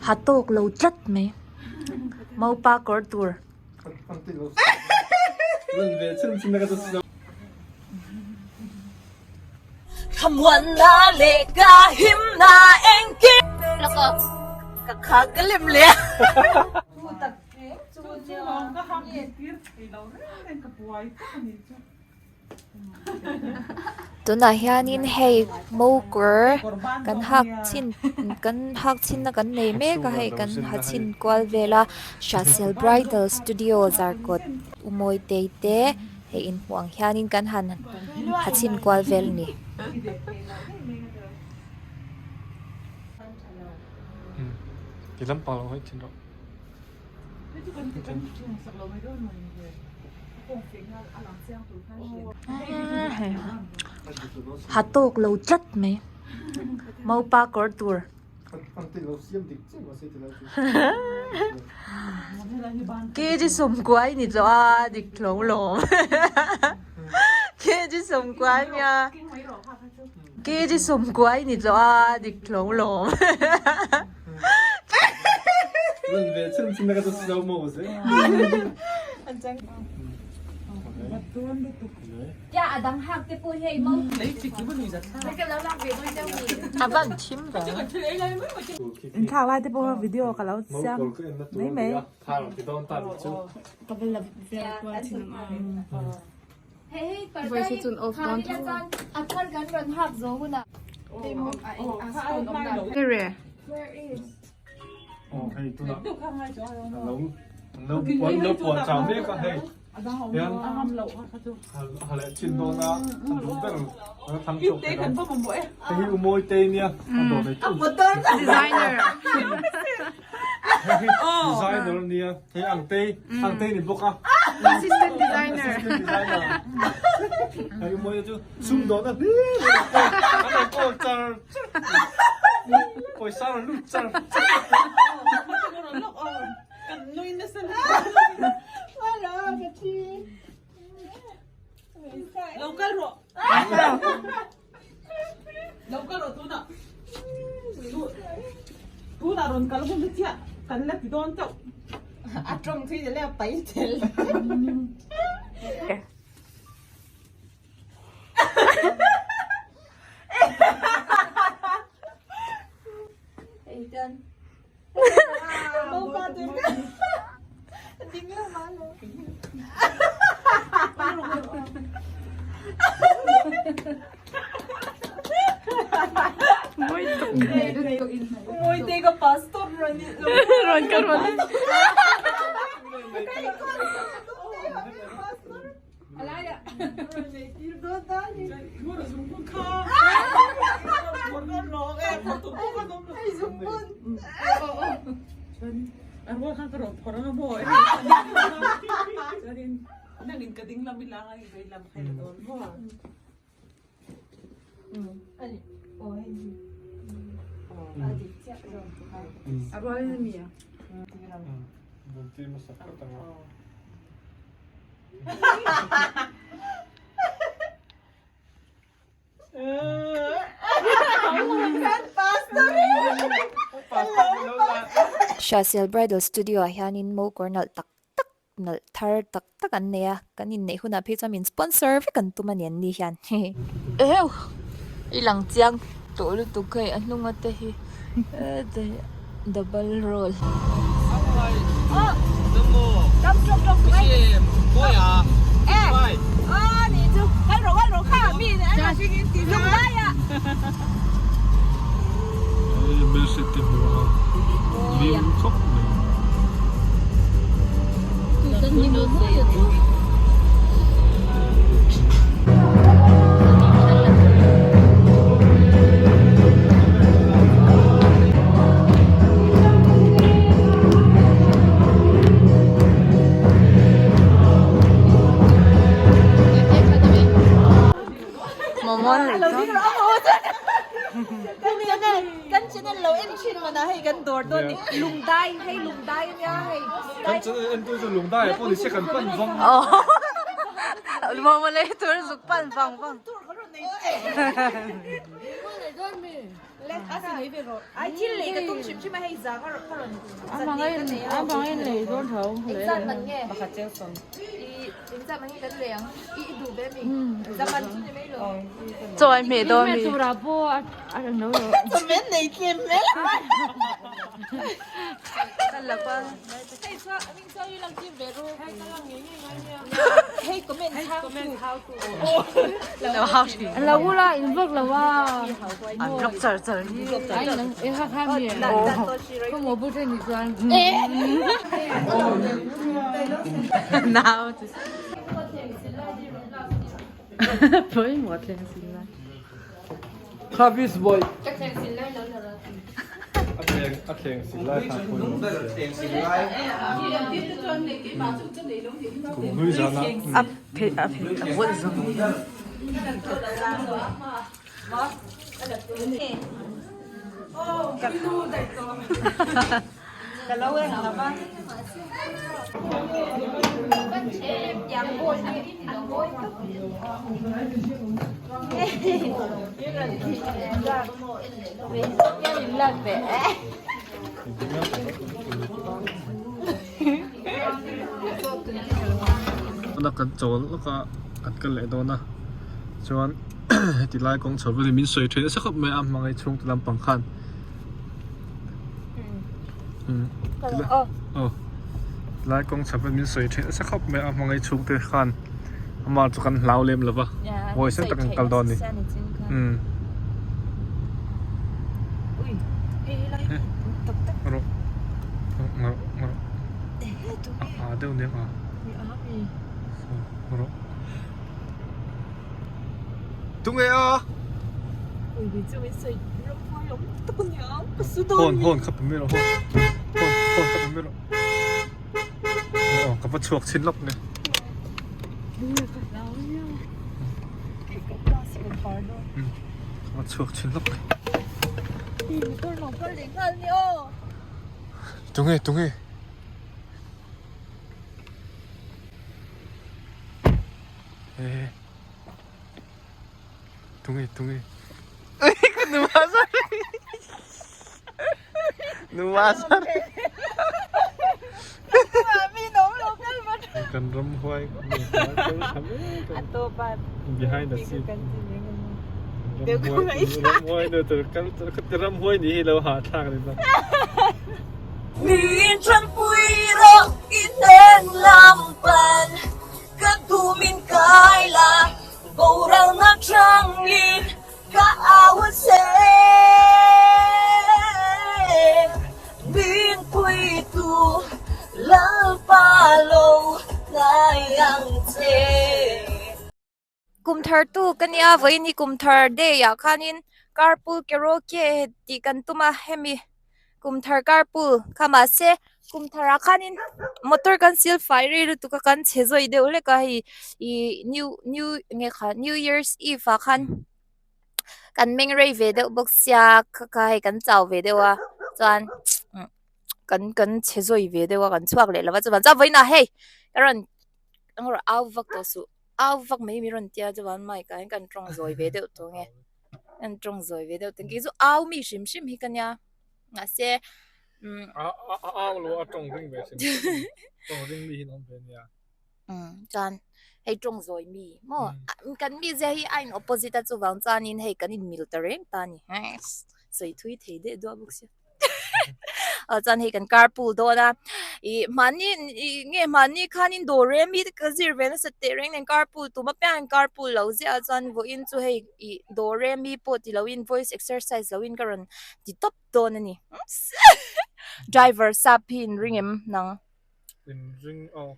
Ha tawk lo tlat mai mopa kawr tur. Thlamuanna leh ka himna engkim. Ka khak ka lem leh a. Tunah hianin hei mokawr kan hak chhin kan hak chhinna kan nei mek a hei kan ha chhin kual vel a Hriatsel Bridal Studio Zarkawt Umawitei te hei inhmuh ang hianin kan han ha chhin kual vel a ni. Ha tawk lo tlat mai mopa kawr tur. Kg sawmkua i ni tawh a dik hlawm lawm kg sawmkua nia kg sawmkua i ni tawh a dik hlawm lawm. A dang hak te pawh hei mo. A van thim ve. In thlak lai te pawh video ka lo siam mai mai. A thar kan rawn hak zo hunah. Hriatsel Bridal Studio ah hianin mo kawr nalh tak tak nalh thar tak tak an nei a, kan inneih hunah phei chuan min sponsor vek an tum a ni an ni hian hehe. Eheu! I lang chiang tawh lutuk hei a hnunga te hi double roll. Chaw hmeh dawn mi. Travis boy. A thleng sil lai kha pawimawh a kum hlui zana a phe a phe a vawt zawng Tuna kan chawl lawk a kan kal leh dawn a chuan heti lai kawng chho velin min sawi thin nasa khawp mai a hmangaih chhungte lampang khan Tilai kawng chho velin min sawi thin nasa khawp mai a hmangaih chhungte khan amah chu kan hlau lem lo va huaisen takin kan kal dawn a ni. Tunge a? Hawn hawn kha pe mai rawh hawn hawn hawn kha pe mai rawh aw ka va chhuak chhin lawk nge ka va chhuak chhin lawk nge tunge tunge. Tunge tunge Kan ramhuai behind the scene ramhuai nu tur kal ramhuai nih hi lo hahthlak ni ta. Ka dumin kai la boralna tangin ka au a che. Min puitu Lalpa lo hnai ang che. Kum thar tu ka nia vawiin hi kum thar day ah khanin carpool karaoke tih kan tum a hemi kum thar carpool kha mahse kum thar ah khanin motor kan sil fai rei lutuk a kan chhe zawih deuh hlek a hei ih new new eng nge kha new year's eve ah khan kan meng rei ve deuh bawk sia kha kha hei kan chau ve deuh a chuan kan kan chhe zawih ve deuh a kan chhuak leh lo va chuvang chuan vawiinah hei ka rawn au vak tawh suh. Au vak mai mi rawn tia chuan mic ah hian kan tawng zawi ve deuh tawh nge kan tawng zawi ve deuh tawh kei chu au mi hrim hrim hi ka nia mahse umm A a au lo a tawng ring ve hrim hrim tawng ring mi hi an awm ve nia. Umm chuan hei tawng zawi mi maw kan mizia hi a in opposite a chuvang chuanin hei kan in mil ta reng ta a ni sawi thui thei deuh duah bawk sia. Ah chuan hei kan carpool dawn a ih mahni ih nge mahni khanin dawr rem hi ka zir ve nasa teh reng nen carpool tum apiangin carpool lo ziah a chuan vawiin chu hei ih dawr rem hi pawh ti loin voice exercise loin ka rawn ti tawp dawn a ni driver sap hi in ring em nang. In ring aw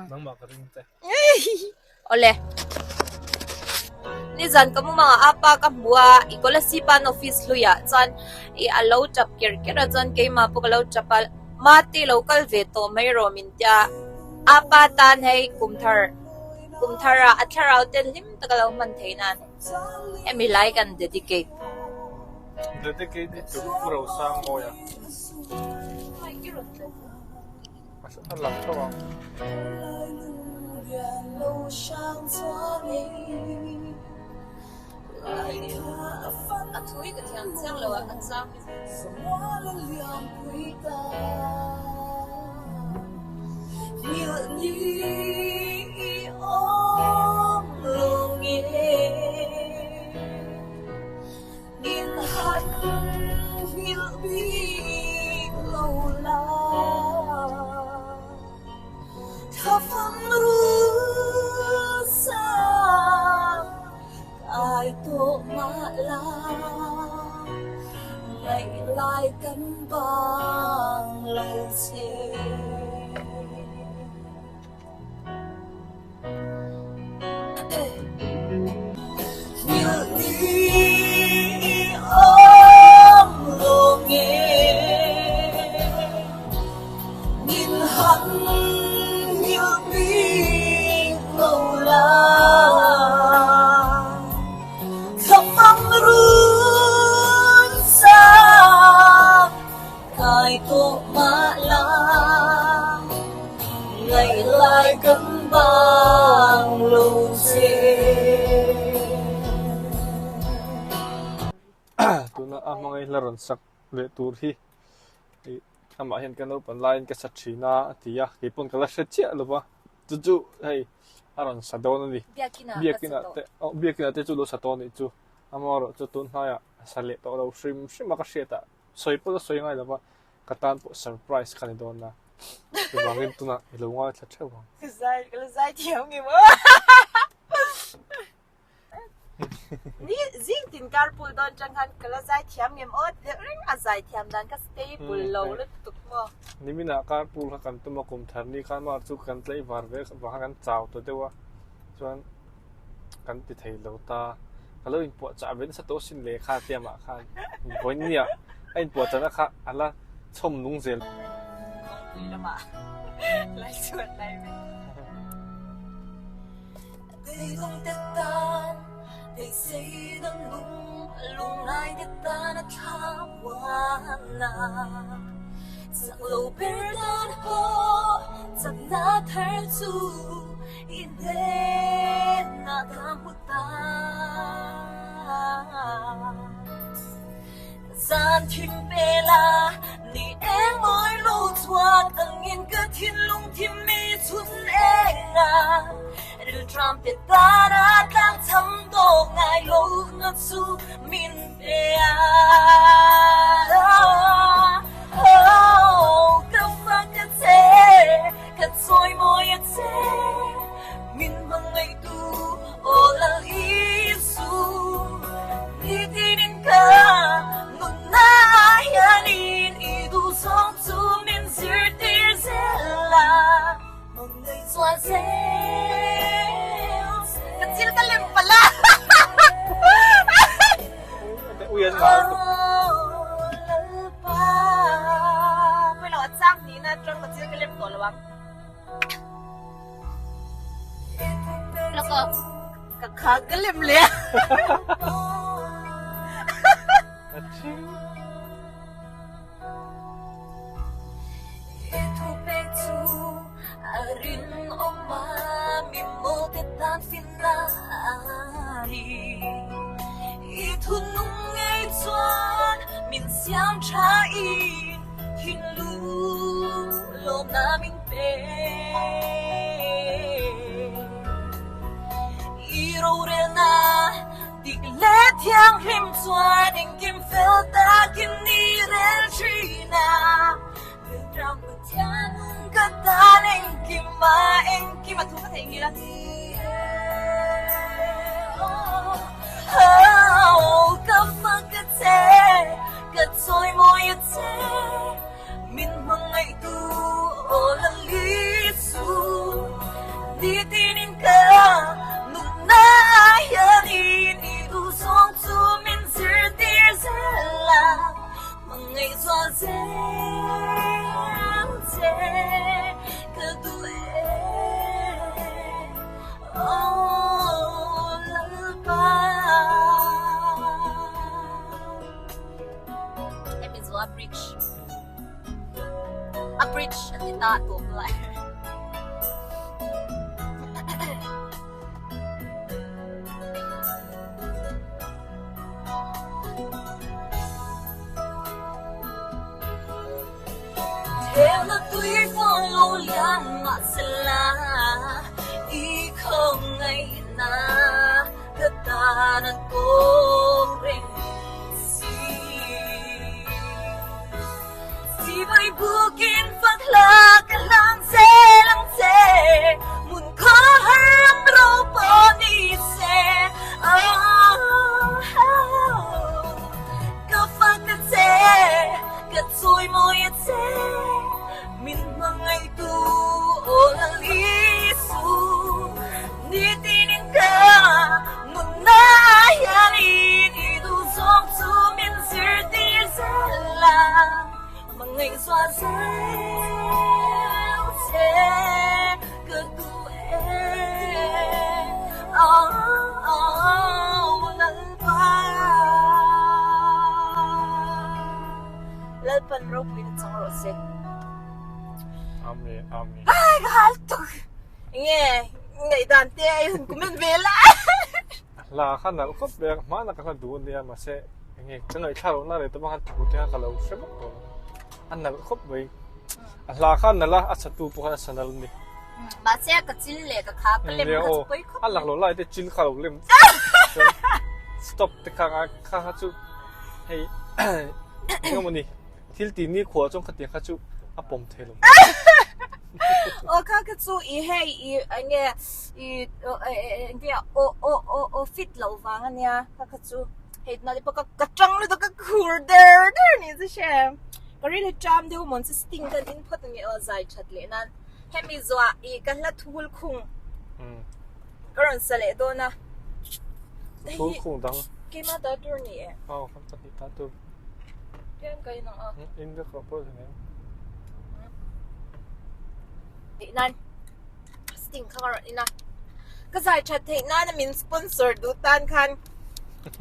nangmah ka ring che. Awle. Nizan ka mumang ah apa ka hmu a i Kolasib-an office hluiah chuan i a lo tap ker ker a chuan keimah pawh ka lo tap a mate lo kal ve tawh mai rawh min tia apa tan hei kum thar kum thar ah a thlarau te hlim taka lo hman theih nan hemi lai kan dedicate. Dedicate hi chu Pu Rosangmawia. A lang tho ang. A thu hi ka thiam chiang lo a, a chang hi. Tuna a hmangaih la rawn sak leh tur hi ih amah hian ka naupan laiin ka sa thin a a ti a keipawn ka la hre chiah lo va chu chu hei a rawn sa dawn a ni biakinah te aw biakinah te chu lo sa tawh a nih chu amaherawhchu tun hnaiah a sa leh tawh lo hrim hrim a ka hriat ah sawi pawh la sawi ngai lo va ka tan pawh surprise kha ni dawn a chuvangin tunah i lo ngaithla theuh ang. Zai ka la zai thiam nge maw Ni zing tin carpool dawn tang khan ka la zai thiam nge maw deuh reng a zai thiam dan ka stable lo lutuk maw. Niminah carpool kha kan tum a kum thar ni khan mar chu kan tlaih var vek vang khan kan chau ta deuh a chuan kan ti thei lo ta. Ka lo inpuahchah ve nasa tawh sin lehkha tiamah khan vawinia a inpuahchahna kha a la chhawm nung zel. Kawngpui lamah lai chuan lai vek. Helna tui fawn lo lian mahsela i khawngaihna ka tan a tawk reng si. Sipai bukin fak hla ka hlang zel ang che, hmun khawhar ram ro pawh ni se. Oh, ka fak a che, ka chawimawi a che, min hmangaihtu aw Lal Isu. Nitinin ka nunna hianin i duhzawng chu min zirtir zel a, hmangaihzuah zel che ka duh e. Aw Lalpa. Lalpan ropuina chang rawh se. Amen, amen. Ai ka hal tuk. Nge ngaihdan te ai hun comment ve la. Hla kha nalh khawp ve a, hmanah ka hla duh a nia mahse enge ka ngaihthlak lohna leh tawp a thu te kha ka lo hre vak tawh lo. A nalh khawp mai. A hla kha a nalh a, a satu pawh khan a sa nalh a ni. Mahse ka chil leh ka kha ka lem kha chu pawi khawp mai. A lakloh lai te chil kha lo lem stop te kha kha kha chu hei engemaw ni thil tih ni khuah chuan khatiang kha chu a pawm thei lo. Aw kha kha chu i hei i enge i enge aw aw aw aw fit loh vang ania kha kha chu hei tunah te pawh ka ka tang lutuk ka khur der der ni chu hre ka rilru ṭam deuh mawn chu sting khan in phawt ange aw zai that leh nan hemi zuah i ka hla thul khung ka rawn sa leh dawn a thul khung dang keimah ta tur ni e aw kan pahnih ta tur Tlem ka inang a. In vek rawh pawh thei. Theih nan sting kha ka rawn in a. Ka zai that theih nan a min sponsor duh tan khan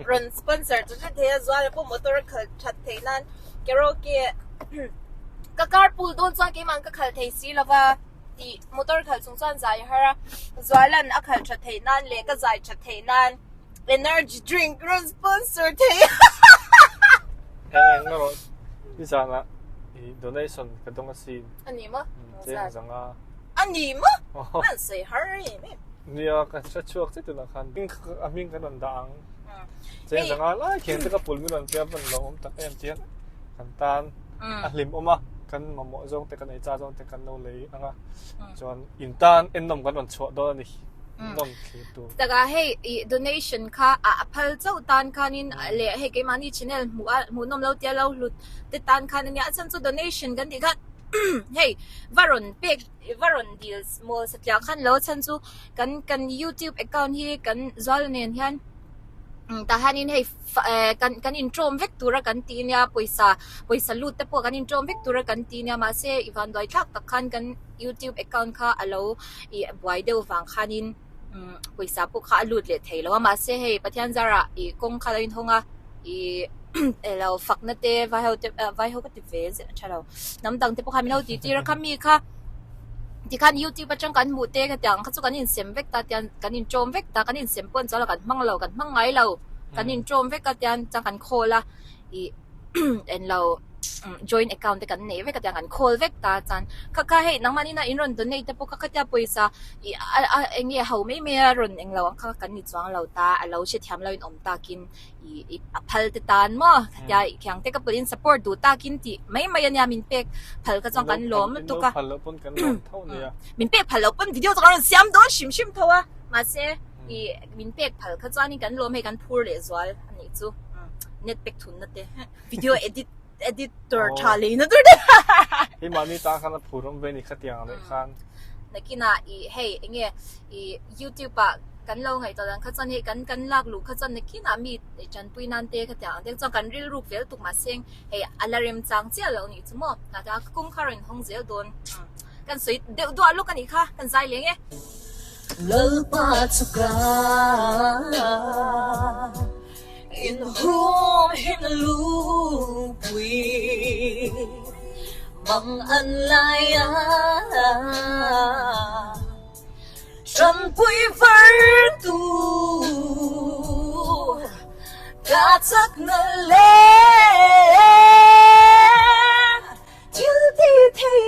rawn sponsor chu hre thei a zual pawh motor a khal that theih nan karaoke ka carpool dawn chuan keimah ka khal thei si lova tih motor khal chung chuan zai a har a zualan a khal that theih nan leh ka zai that theih nan Energy drink rawn sponsor thei. Eng eng na rawh i zan ah i donation ka dawng a sin. A ni maw? Cheng zang a. A ni maw? An sawi har em em. Nia ka hre chhuak che tunah khan a hming kan rawn dah ang. Cheng zang a lai khian te ka pul min rawn tia van lo awm tak em tian kan tan a hlim awm a kan mamawh zawng te kan ei cha zawng te kan lo lei ang a chuan in tan ennawm kan rawn chhuah dawn a ni. Nawm thlir tur. Taka hei i donation kha a phal chauh tan khanin leh hei keimahni channel hmuh a hmuhnawm lo tia lo hlut te tan khan ania a chhan chu donation kan tih khan hei va rawn pek va rawn dil mawl satliah khan lo a chhan chu kan kan youtube account hi kan zual nen hian tah hianin hei kan kan intawm vek tura kan tih ania pawisa pawisa lut te pawh kan intawm vek tura kan tih ania mahse i vanduai thlak tak khan kan youtube account kha a lo ih buai deuh vang khanin umm pawisa pawh kha a lut leh thei lo a mahse hei Pathian zarah ih kawng kha a lo inhawng a ih elo fakna te vai ho te ah vai ho ka ti ve zet a tha lo hnam dang te pawh khan min lo tih tir a khami kha tikhan youtube atang kan hmuh te khatiang kha chu kan insem vek ta tian kan intawm vek ta kan insem pawh an chuan kan hmang lo kan hmang ngai lo kan intawm vek a tian chuan kan khawl a ih englo joint account te kan nei vek a tiang kan khawl vek ta chuan kha kha hei nangmahni na in rawn donate te pawh kha khatia pawisa ih a a eng nge ho mai mai a rawn englo ang kha kan ni chuang lo ta a lo hrethiam lo in awm takin ih ih a phal te tan maw khatia ih khiang te ka pawhin support duh takin tih mai mai ania min pek phal kha chuan kan lawm lutuk a min pek phal loh pawn video chu kan rawn siam dawn hrim hrim tho a mahse ih min pek phal kha chuanin kan lawm hei kan phur leh zual anih chu net pek thunna te. Video edit editor tha lei na tur te. Hei mahni tan khan a phur awm ve ni khatiang leh khan. Nakinah i hei enge i youtube ah kan lo ngaihtuah dan kha chuan hei kan kan lak luh kha chuan nakinah mi tanpui nan te khatiang ang te chuan kan rilruk vel tuk mahse hei a la rem chang chiah lo nih chu maw hnah te kawng kha rawn hawng zel dawn kan sawi deuh duah lawk a nih kha kan zai leng e. Lalpa chu ka In hum him lupui mang an lai a Tanpui var tu ka chak na le thil ti thei.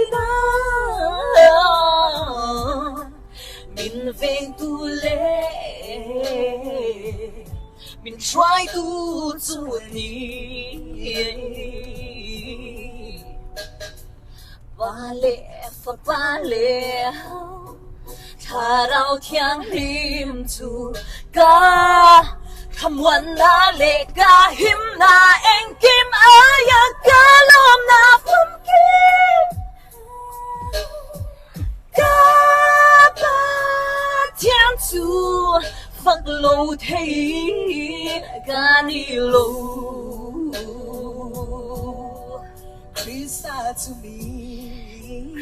Pa leh Fapa leh Thlarau Thianghlim chu ka thlamuanna leh ka himna engkim aia ka lawmna famkim. Ka Pathian chu fak lo thei ka ni lo. Krista chu mi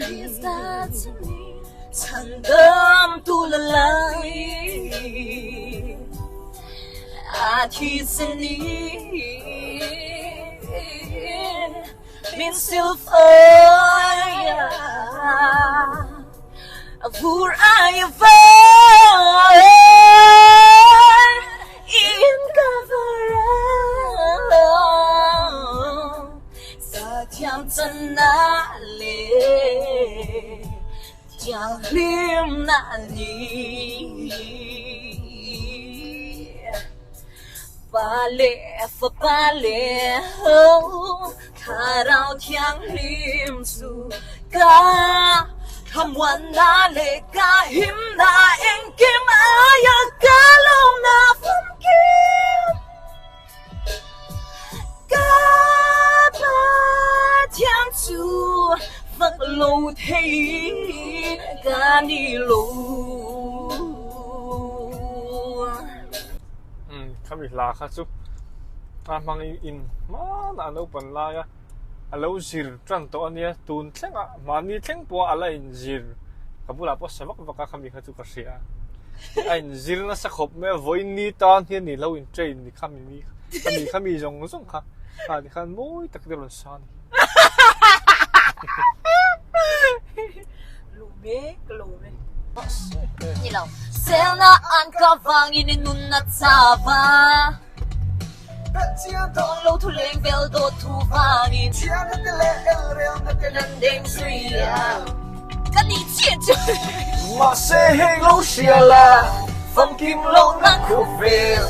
Krista chu mi chhandamtu la lai a thisen in Min silfai a vur ai a var in ka var a sa thiam chan na le thianghlim na ni. Pa leh Fapa leh Thlarau Thianghlim chu ka thlamuanna leh ka himna engkim aia ka lawmna famkim. Ka Pathian chu fak lo thei ka ni lo. Umm khami hla kha chu a hmang in hmanah a naupan lai a a lo zir tan tawh a nia tun thlengah mahni thleng pawh a la inzir ka bulah pawh sa vak vak a khami kha chu ka hria a inzir nasa khawp mai a vawiin ni tan hian ni lo in train ni khami ni khami khami zawng zawng kha kha tikhan mawi tak te rawn sa a ni. Selna an ka vangin i nun a chau a. Dawn lo thu leng vel dawt thu vangin. Nan deng zui a. Ka nih chiah chu. Mahse hei lo hria la, famkim lohna khawvel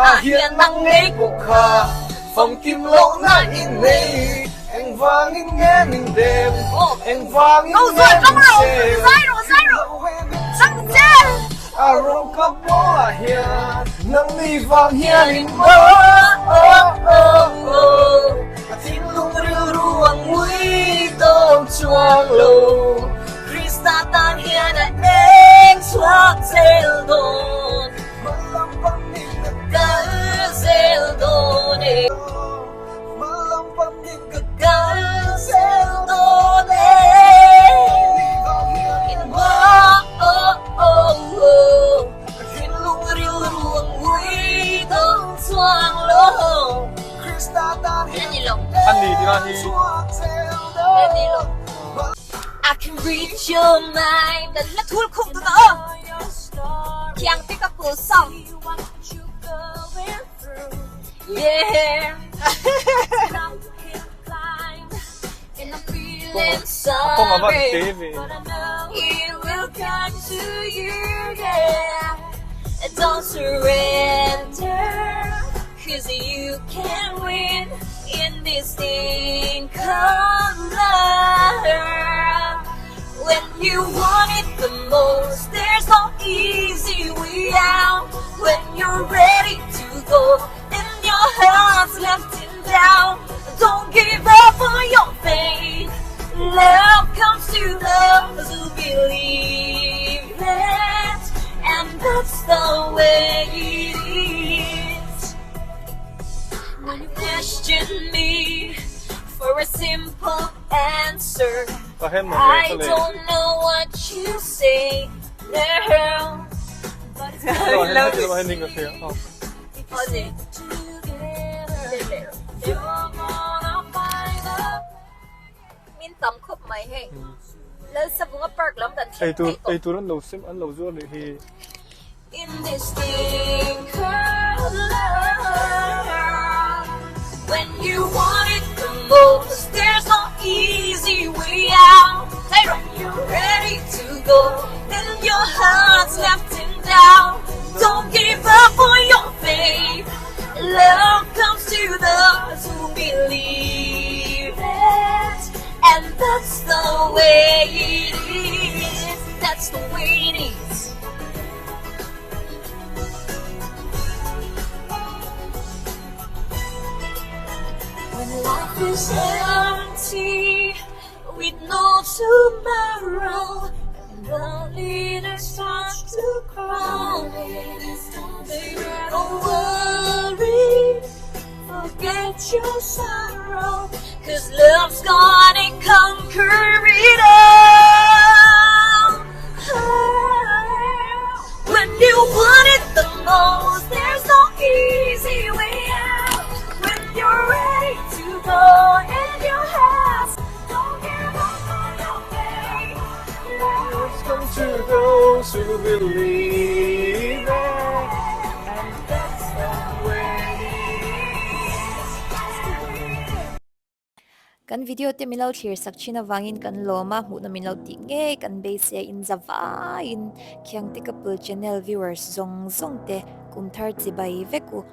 ah hian nang ngei pawh kha Famkim lohna in nei, engvangin nge min dem, engvangin nge min sel, A ro ka bawlah hian nangni vang hian in A thinlung rilru a ngui tawk chuang lo, Krista tan hian a eng chhuak zel dawn. Kal zel dawn e. Kal zel dawn e. Thinlung rilru ang ui dawng chuang lo. I can read your mind. La thul khum tu na aw. Thiang te ka pul song. Yeah. A kawng a van te ve. Don't surrender, cause you can win in this thing called love. When you want it the most, there's no easy way out. When you're ready to go and your heart's left in doubt, don't give up on your faith. Love comes to those who believe it, and that's the way it is. When you question me for a simple answer, Ka hem ang I le ka le. don't know what you say now, but it's Min tam khawp mai hei. Lalsavunga park lam kan thleng Eitur theih tawh. eitur an lo sem an lo zuar leh hi. In this thing called love When you want it the most There's no easy way out When you're ready to go Then your heart's left in doubt Don't give up on your faith Love comes to those who believe. And that's the way it is That's the way it is When life is empty With no tomorrow And the leader starts to cry Don't worry Forget your sorrow Cause love's gonna conquer it all When you want it the most There's no easy way out When you're ready to go And your heart's Don't give up on your faith Love's come to those who believe it And that's the way it is That's the way it is Kan video te min lo thlir sak thin avangin kan lawm a, hmuhna min lo tih ngei kan beisei a inza vaiin Khiangte Couple channel viewers zawng zawng te kum thar chibai vek u.